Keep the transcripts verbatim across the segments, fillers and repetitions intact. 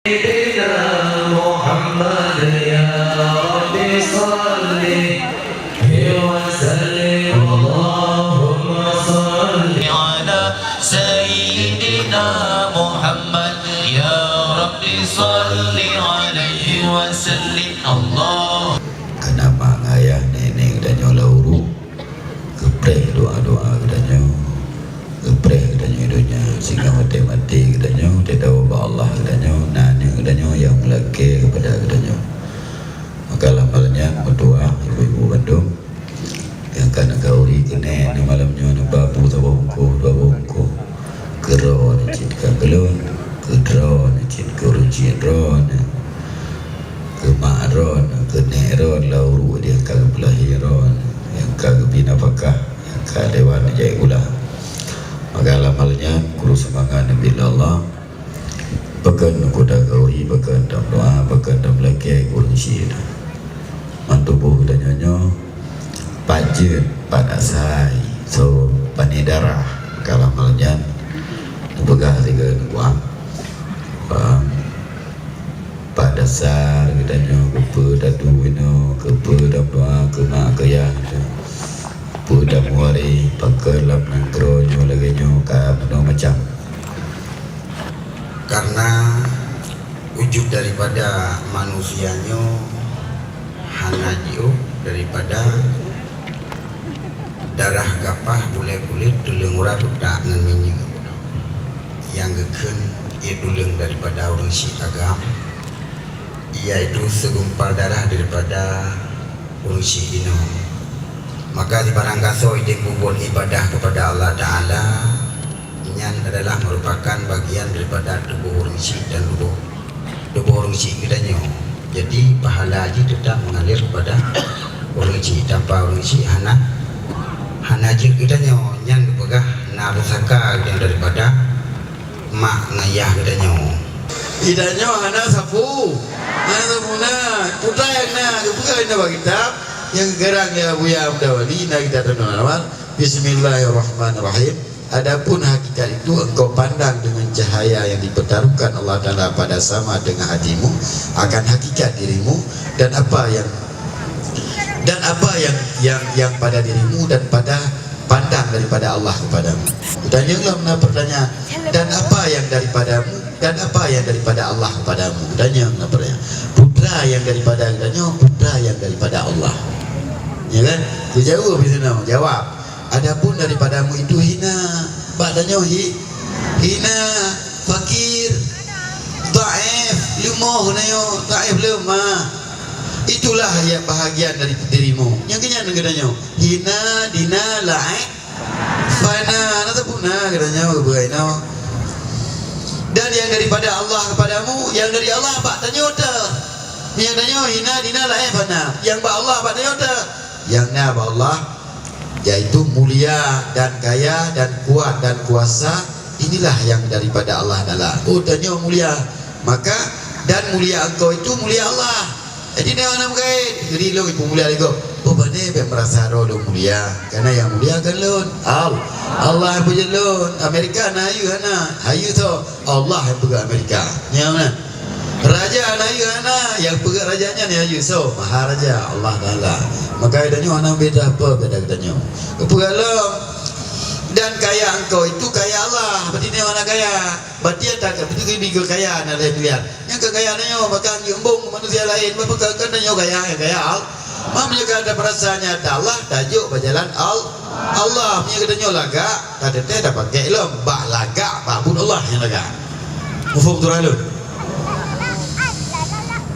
Sayyidina Muhammad, ya Rabbi, salli wa sallim. Allahumma salli ala Sayyidina Muhammad, ya Rabbi, salli alaihi wa sallim. Allah. Kana mak ngayah nenek geutanyoe lam uruek, geupreh doa-doa geutanyoe, geupreh geutanyoe donya, sehingga maté-maté geutanyoe teudawa bak Allah geutanyoe, na aneuk geutanyoe nyang meulakée keupada geutanyoe. Maka lam malam nyan meutuah ibu-ibu bandum, nyang ka neukhauri keuneuk nyoe malam nyoe neuba bu saboh bungkôh, dua boh bungkôh. Keu droeneuh cit ka keu lôn, keu droeneuh cit keu ureueng cit droeneuh, keu mak droeneuh, keu nèk droeneuh lam uruek nyang ka geupeulahé droeneuh, nyang ka geubi nafakah, nyang ka lewat neujak sikula. Maka lam hal nyan, kuru seumangat neubi lé Allah, pakon kuda gauri, pakon tameudoa, pakon tameulakée keu ureueng syiek. Ban tuboh geutanyoe nyoe, pat jeuet, pat asai, soe pané darah, ka lam hal nyan, neupeugah sigoe neubuang. Paham? Pat dasar geutanyoe, keupeue tadu inoe, keupeue tameudoa keu mak keu yah geutanyoe, keupeue tamuari, pakon lam nanggroe nyoe lagée nyoe ka meunoe macam. Karena wujud daripada manusia nyoe hana jiôh daripada darah gapah, bulée kulét, tuleueng urat, utak ngon minyeuk. Nyang geukheun ié tuleueng daripada ureueng syiek agam, iaitu segumpal darah daripada ureueng syiek inoe. Maka sibarang gasoe ideh peubuet ibadah kepada Allah Taala, nyan adalah merupakan bagian daripada tuboh ureueng syiek dan tuboh, tuboh ureueng syiek geutanyoe. Jadi, pahala jih tetap mengalir kepada ureueng syiek. Tanpa ureueng syiek hana, hana jeuet geutanyoe. Nyan geupeugah na pusaka geutanyoe daripada mak ngon yah geutanyoe. Geutanyoe hana sapeue, hana sapeue na. Peue nyang na, geupeugah na bak kitab, nyang geukarang lé Abuya Muda Wali, na kitab Tanur Anwar. Bismillahirrahmanirrahim. Adapun hakikat itu engkau pandang dengan cahaya yang dipertaruhkan Allah Taala pada sama dengan hatimu, akan hakikat dirimu, dan apa yang, dan apa yang, yang, yang pada dirimu dan pada pandang daripada Allah kepadamu. Tanyong lom na pertanyaan, dan apa yang daripadamu, dan apa yang daripada Allah kepadamu? Tanyong na pertanyaan. Putra yang daripada, tanyong putra yang daripada Allah. Ya kan? Dijawab di sana, jawab. Adapun daripadamu itu hina. Bak tanyoe hi-, hina, fakir, dhaif, leumoh tanyoe, dhaif lemah. Itulah ya bahagian dari dirimu. Nyang keunyan geutanyoe. Hina, dina, laén, fana. Na sapeue na geutanyoe geupeugah inoe. Dan yang daripada Allah kepadamu, yang dari Allah bak tanyoe teuh. Nyang tanyoe hina, dina, laén, fana. Yang bak Allah bak tanyoe teuh. Yang na bak Allah, yaitu mulia dan kaya dan kuat dan kuasa, inilah yang daripada Allah Taala. Oh, tanyoe mulia, maka, dan mulia engkau itu mulia Allah. Jadi, nyoe hana meugaét. Jadi, lôn ipeumulia lé gob. Oh, pane bèk meurasa droe lôn mulia. Karena yang mulia kan lôn. Al-, Allah yang peujeuet lôn. Amerika na hayeu hana? Hayeu tho. Allah yang peugah Amerika. Nyoe na. Raja na hayeu hana? Yang peugah raja nyan hayeu. Soe? Maharaja, Allah Taala. Maka tanyoe hana beda apa beda tanyoe. Peugah lom. Dan kaya engkau itu kaya Allah. Berarti nyoe hana kaya. Berarti ata ka beutôi geubri keu kaya na lhèe miliar. Nyang ka kaya tanyoe, maka nyoe embong manusia laén, maka kan tanyoe kaya, kaya Al-, ma meunyoe ka ada perasaan nyata Allah, tajok bak jalan Al-, Allah. Meunyoe geutanyoe lagak, tateuntèe tapakék lom, bak lagak, bak buet Allah nyang lagak. Muphom beutôi lôn?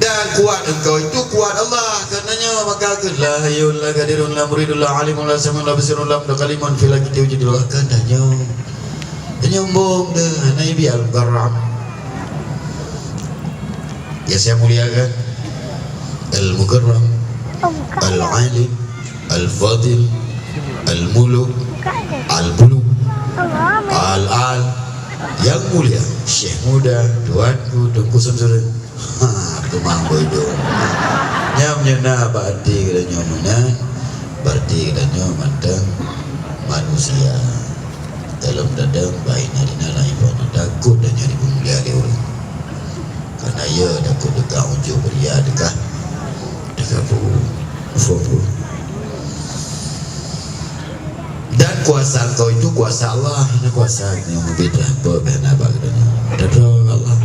Dan kuat engkau itu kuat Allah, karenanya maka kheun, "La hayyun la qadirun la muridun la alimun la samiun la basirun la mutakallimun fi la kitabin wujudul," kan tanyoe. Nyombong deh, hana ibi Al-Mukarram. Ya, saya muliakan Al-Mukarram, Al-Alim, Al-Fadil, Al-Muluk, Al-Buluk, Al-Al, yang mulia, Syekh Muda, Tuanku, Teungku Samsudin. Ha, teumang bodoh. Nyam nyeuna bak até geutanyoe meunan, berarti geutanyoe mantong manusia. Dalam dadang baik na dina laén pun takut dan nyang dipeumulia lé ureueng. Karena ia takut dekat ujung beria dekat, dekat bu. Fuh, fuh. Dan kuasa engkau itu kuasa Allah, hana kuasa nyang meubiet lah, peue beh na bak geutanyoe. Tadroe Allah.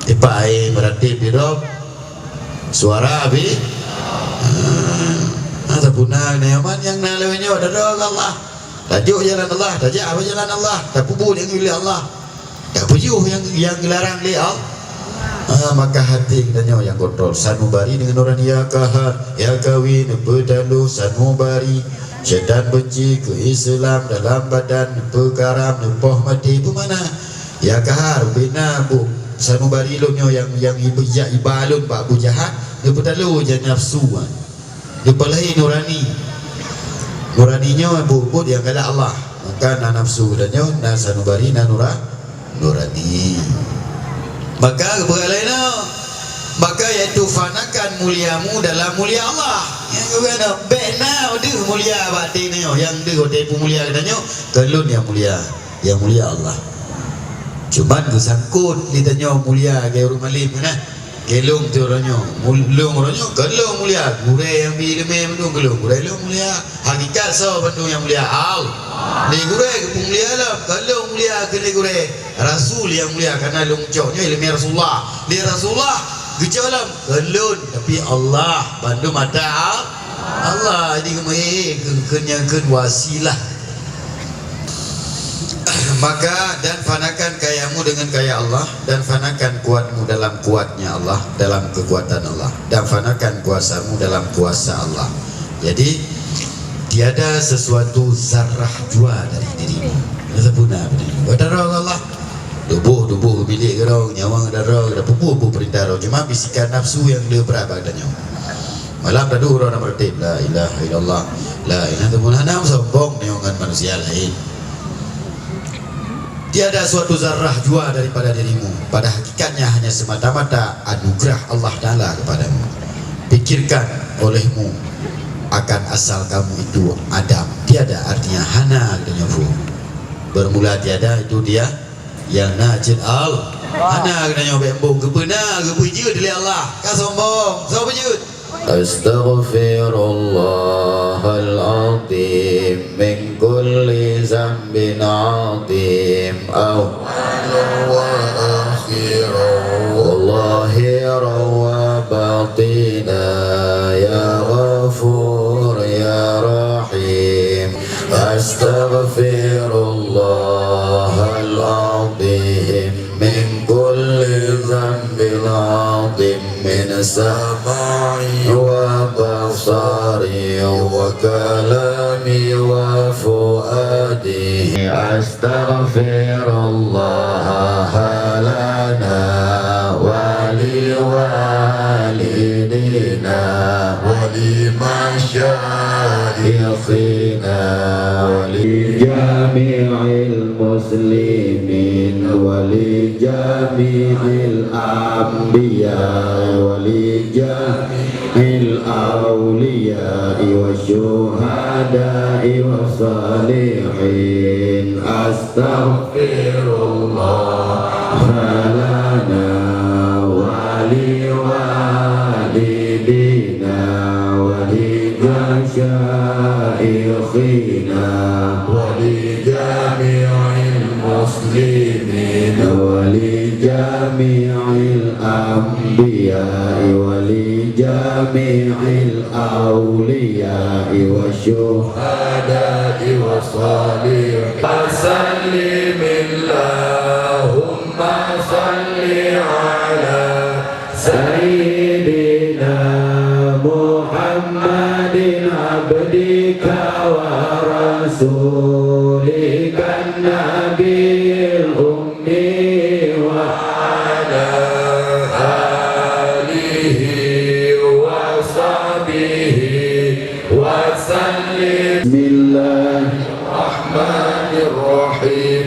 Tipa ae meuratéb di rob suara bi. Ah, ah, tapuna nyoe man nyang na lewat nyoe, tadroe Allah. Tajok jalan Allah, tajak bak jalan Allah, tapeubuet nyang geuilée Allah. Tapeujeuh nyang, nyang geularang lé Allah. Ah, maka hati geutanyoe nyang kontrol. Sanubari deungon nurani, ya Qahar, ya Qawi, neupeutaloe sanubari. Syaitan benci keu Islam dalam badan, neupeukaram, neupoh maté. Peue makna? Ya Qahar, bina bu sanubari lôn nyoe nyang, nyang ibeujak iba lôn bak bu jahat, neupeutaloe jak nafsu, ah. Neupeulahé nurani. Nurani nyoe buet-buet nyang galak Allah. Maka na nafsu geutanyoe, na sanubari, na nura-, nurani. Maka geupeugah lagée nyoe, maka yaitu fanakan muliamu dalam mulia Allah. Nyang geupeugah nyoe, bék na deuh mulia bak até nyoe, nyang deuh watée peumulia geutanyoe, kon lôn nyang mulia, nyang mulia Allah. Cuman geusangkot lé tanyoe mulia lagée ureuëng malém, nah. Keu lôn tu uroe nyoe, mul-, lôn uroe nyoe, kon lôn mulia, gurée nyang bi iéleumé mandum keu lôn, gurée lôn mulia. Hakikat soe bandum nyang mulia? Allah. Lé gurée geupeumulia lom, kon lôn mulia keu lé gurée. Rasul nyang mulia, karena lôn cok nyoe iéleumé Rasulullah. Lé Rasulullah geucok lom, kon lôn, tapi Allah, bandum ata Al-, Allah. Jadi geumeuhé keu, keu nyang kheun wasilah. Maka, dan fanakan kayamu dengan kaya Allah, dan fanakan kuatmu dalam kuatnya Allah, dalam kekuatan Allah, dan fanakan kuasamu dalam kuasa Allah. Jadi, tiada sesuatu zarrah jua dari dirimu. Sempurna betul. Buat Allah. Tuboh, tuboh milék keudroe, nyawa keudroe, dan pupu-pupu perintah roh. Cuma bisikan nafsu nyang le brat bak geutanyoe. Malam tadu uroe na meuratéb, la ilaha illallah, la ilaha illallah, hana sombong nyoe ngon manusia laén. Tiada suatu zarrah jua daripada dirimu, pada hakikatnya hanya semata-mata anugerah Allah Ta'ala kepadamu. Pikirkan olehmu akan asal kamu itu Adam. Tiada artinya hana, katanya Fu. Bermula tiada itu dia yang na cit al. Hana, katanya, bék embong, geupeuna, geupeujeuet lé Allah. Ka sombong, soe peujeuet? Astaghfirullahal azim min kulli zambin azim, awwalan wa akhiran, wa zahiran wa batina, ya Ghafur, ya Rahim. Astaghfirullahal azim min kulli zambin azim, min sam'i wa basari wa kalami wa fuadi. Astaghfirullaha lana wa liwalidina wa limasyaikhina wa li jami'il muslimin wa li jami'il anbiya wa li jami'il auliya wa syuhada wa salihin. Astaghfirullah lana wa li walidina wa li masyaikhina wa li jami'il muslimin wa li jami'il anbiya wa li jami'il auliya wa syuhada wa salihin. Sallimillahumma salli ala Sayyidina Muhammadin abdika wa rasulika nabiyil ummi wa ala alihi wa sahbihi wa sallim. Bismillahirrahmanirrahim.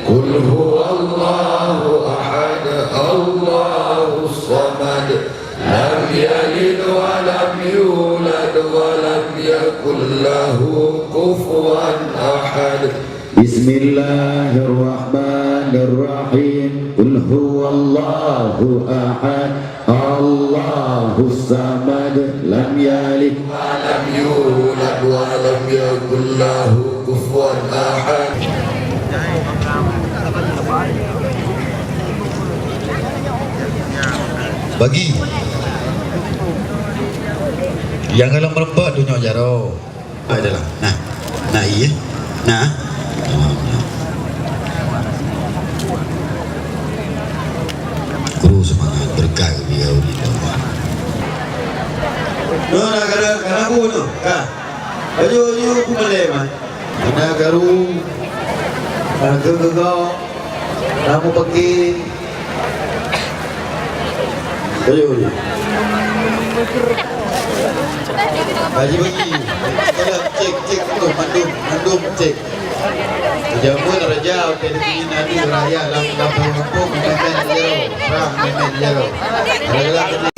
Qul huwallahu ahad, Allahus samad. Lam yalid wa lam yulad wa lam yakul lahu kufuwan ahad. Bismillahirrahmanirrahim. Qul huwa Allahu ahad, Allahus samad, lam yalid wa lam yulad wa lam yakul lahu kufuwan ahad. Bagi nyang golom meureumpok tunyok jaroe. Adalah. Nah. Nah, iya. Nah. Kru semangat berkat dia, Allah. Noh, nah, kada, kada bu noh. Ka. Ayo, ayo, aku malai, man. Kena garu. Harga gegok. Kamu pergi. Ayo, ayo. Bagi-bagi. Cek, cek, cek, mandum, mandum, mandum, cek. Jamuan raja, okey, di sini nanti raya lam, lam kampung, main-main jaro. Perang, main-main jaro. Ada-ada